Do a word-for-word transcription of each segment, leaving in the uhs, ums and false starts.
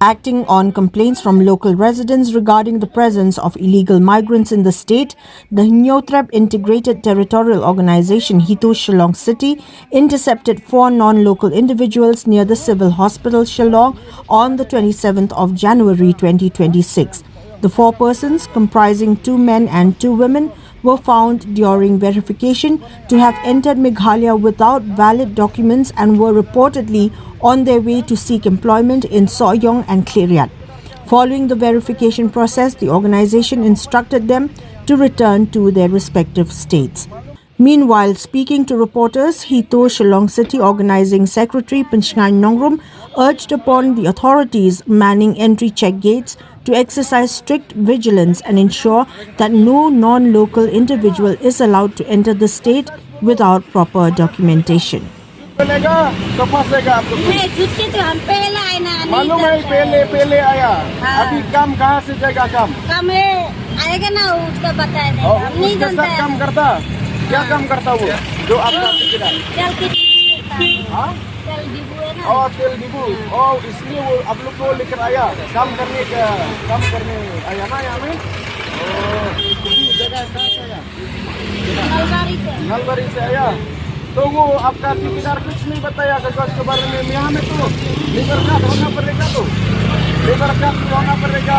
Acting on complaints from local residents regarding the presence of illegal migrants in the state, the Hynñiewtrep Integrated Territorial Organization HITO Shillong City intercepted four non-local individuals near the Civil Hospital Shillong on the twenty-seventh of January twenty twenty-six. The four persons, comprising two men and two women, were found during verification to have entered Meghalaya without valid documents and were reportedly on their way to seek employment in Sohiong and Khliehriat. Following the verification process, the organization instructed them to return to their respective states. Meanwhile, speaking to reporters, HITO Shillong City Organizing Secretary Pynshngain Nongrum urged upon the authorities manning entry check gates to exercise strict vigilance and ensure that no non-local individual is allowed to enter the state without proper documentation. मिलेगा तो फंसेगा आप लोग। नहीं, झूठ के जो हम पहले आए ना, नहीं मालूम है, जानता पहले है। पहले आया। हाँ। अभी काम कहाँ से जाएगा काम? काम है, आएगा ना, उसका बताया नहीं, और हम नहीं उसका जानता सब है। काम करता? क्या काम करता वो? जो आपका ठेकेदार? चल के हाँ? चल डिबू है ना। और तेल डिबू। और इसलिए वो आप लोग को लेकर आया काम करने का, काम करने आया ना यहाँ में। और ये जगह कहाँ से आया? नलबारी से। नलबारी से आया। तो वो आपका ठेकेदार कुछ नहीं बताया कागज के बारे में। यहाँ में तो लेबर कार्ड होना पड़ेगा, तो लेबर कार्ड भी होना पड़ेगा।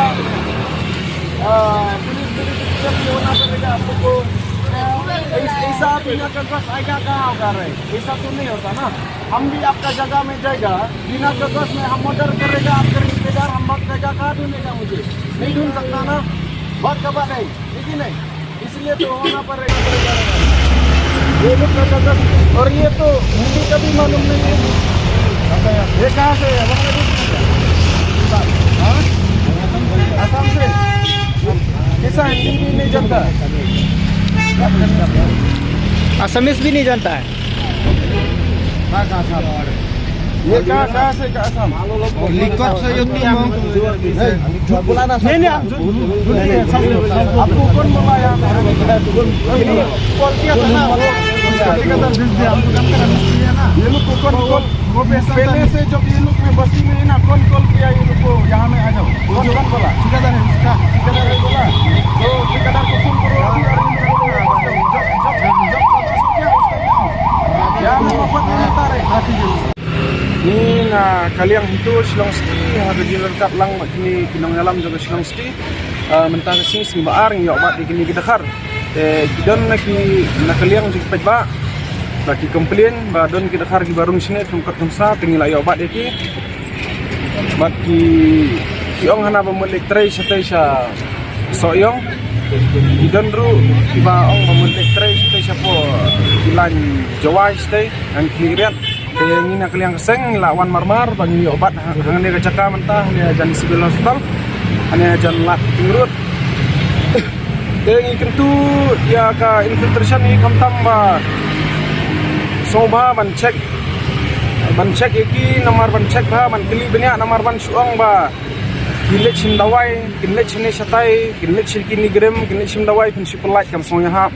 आ, पुलिस वेरिफिकेशन भी होना पड़ेगा आप लोग को। ऐस- ऐसा बिना कागज आएगा कहाँ होगा रे? ऐसा तो नहीं होता ना। हम भी आपका जगह में जाएगा, बिना कागज में हम मर्डर करेगा आपका रिश्तेदार, हम भाग जाएगा, कहाँ ढूंढेगा मुझे? नहीं ढूंढ सकता ना। बात का बात है, ठीक है नहीं? इसलिए तो होना पड़ेगा। ये लोग का कागज, और ये तो हिंदी का भी मालूम नहीं है। ये कहाँ से है? हाँ? आसाम से। कैसा हिंदी भी नहीं जानता। असमीज भी नहीं जानता है। ये कहाँ, कहाँ से का आसाम? लिखत से युक्ति मांग। नहीं, झूठ बोला ना। नहीं नहीं, आप झूठ झूठ नहीं है, सब सब आपको कौन बोला यहाँ पे? कॉल किया था ना वो। ठेकेदार भेज दिया, हमको काम करना चाहिए ना। ये लोग को कौन कॉल? वो पैसा पहले से जब ये लोग में बस्ती में है ना, कौन कॉल किया ये लोग को यहाँ में आ जाओ? कौन कौन बोला? ठेकेदार है उसका। ठेकेदार ने बोला। तो ठेकेदार को फोन करो अभी और ये लोग को जब जब जब यहाँ में मफत में मिलता रहे। हाँ ठीक है। Ngi na ka liang HITO Shillong City ha ka jingryngkat lang bad kine ki nongïalam jong ka Shillong City. Ah, mynta ka sngi, sngi ba ar, ngi ïoh bat ïa kine ki dkhar. Te ki don na ki, na ka liang jong ki paidbah ba ki complain ba don ki dkhar kiba rung shane, rung kot rung sa, te ngi la ïoh bat ïa ki. Bad ki, ki ong hana ba mut leit trei shatei sha Sohiong. Ki don ruh kiba ong ba mut leit trei shatei shapoh ki lain Jowai shatei, ngan Khliehriat. Te ngi na ka liang ka seng ngi la wan marmar ba ngin ïoh bat ha, hangne ka jaka mynta, hangne hajan Civil Hospital, hangne hajan Lad King Road. Te ngi kyntu ïa ka infiltration, ngi khamtam ba sngewbha ban check, ban check ïa ki, namar ban check bha, ban kylli bniah, namar ban shu ong ba kin leit shim dawai, kin leit shane shatai, kin leit sha kine ki rim, kin leit shim dawai, phin shu pyllait, kam sngewbha.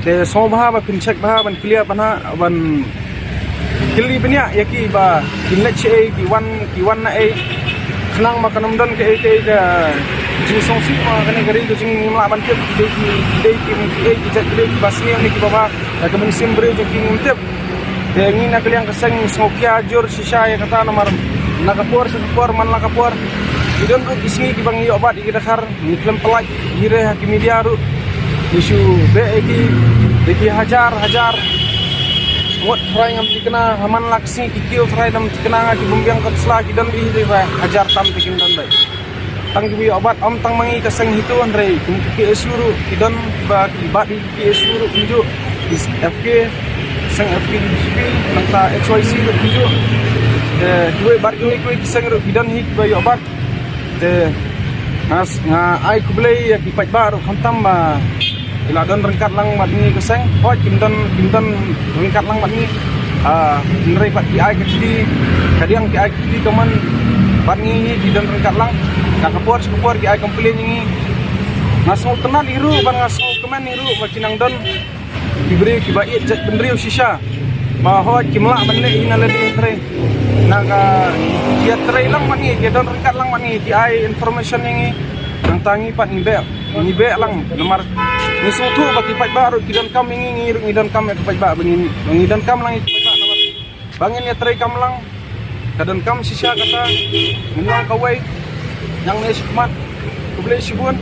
Te sngewbha ba phin check bha, ban clear bha, ban kylli bniah ïa ki ba kin leit shaei, ki wan, ki wan naei. Khnang ba kan ym don kaei kaei ka jingsngewsih ba kane ka ri ka jong ngi, ngim lah ban tip, ki dei ki, ki dei ki, ki dei ki jait briew kiba sniew ne kiba bha, ïa ka mynsiem briew jong ki ngim tip. Te ngi na ka liang ka seng ngi sngewkhia jur shisha ïa kata, namar na ka por sha ka por, man la ka por, ki don ruh ki sngi kiba ngi ïoh bat ïa ki dkhar, ngi khlem pyllait, ngi re ha ki media ruh, ngi shu beh ïa ki da ki hajar hajar ngut trai ngam thikna, ha man la ka sngi ki kiew trai ngam thikna, ki bym biang kot sla, ki don beit hi da hajar tam te kim don beit. Tang kiba ïoh bat, ym tang ma ngi ka seng HITO, hynrei kum ki K S U ruh ki don kiba ki bat hi, ki K S U ruh kumjuh, ki F K, seng F K, K P P, nangta H Y C ruh kumjuh. Te kiwei, bad kiwei kiwei ki seng ruh ki don hi kiba ïoh bat. Te nga, nga ai khublei ïa ki paidbah ruh khamtam ba ki la don ryngkat lang bad ngi ka seng. Hooid kim don, kim don ryngkat lang bad ngi. Ah, hynrei pat ki ai ka kti, ka diang ki ai ka kti, ka mon bad ngi, ki don ryngkat lang. Na ka por sha ka por ki ai complain ïa ngi. Nga sngewtynnat hi ruh bad nga sngewkmen hi ruh ba ki nang don ki briew kiba ïeit jaitbynriew shisha ba hooid kim lah ban leh hi na lade, hynrei Na ka, ki ïatrei lang bad ngi, ki don ryngkat lang bad ngi, ki ai information ïa ngi. Nangta ngi pat ngi beh, ngi beh lang. Namar ngi sngewthuh ba ki paidbah ruh ki donkam ïa ngi, ngi ruh ngi donkam ïa ki paidbah, ba ngi, ba ngi donkam lang ïa ki paidbah namar ba ngin ïatrei kam lang. Ka donkam shisha kata, ngin long kawei. Ïa ngi shikmat. Khublei shibun.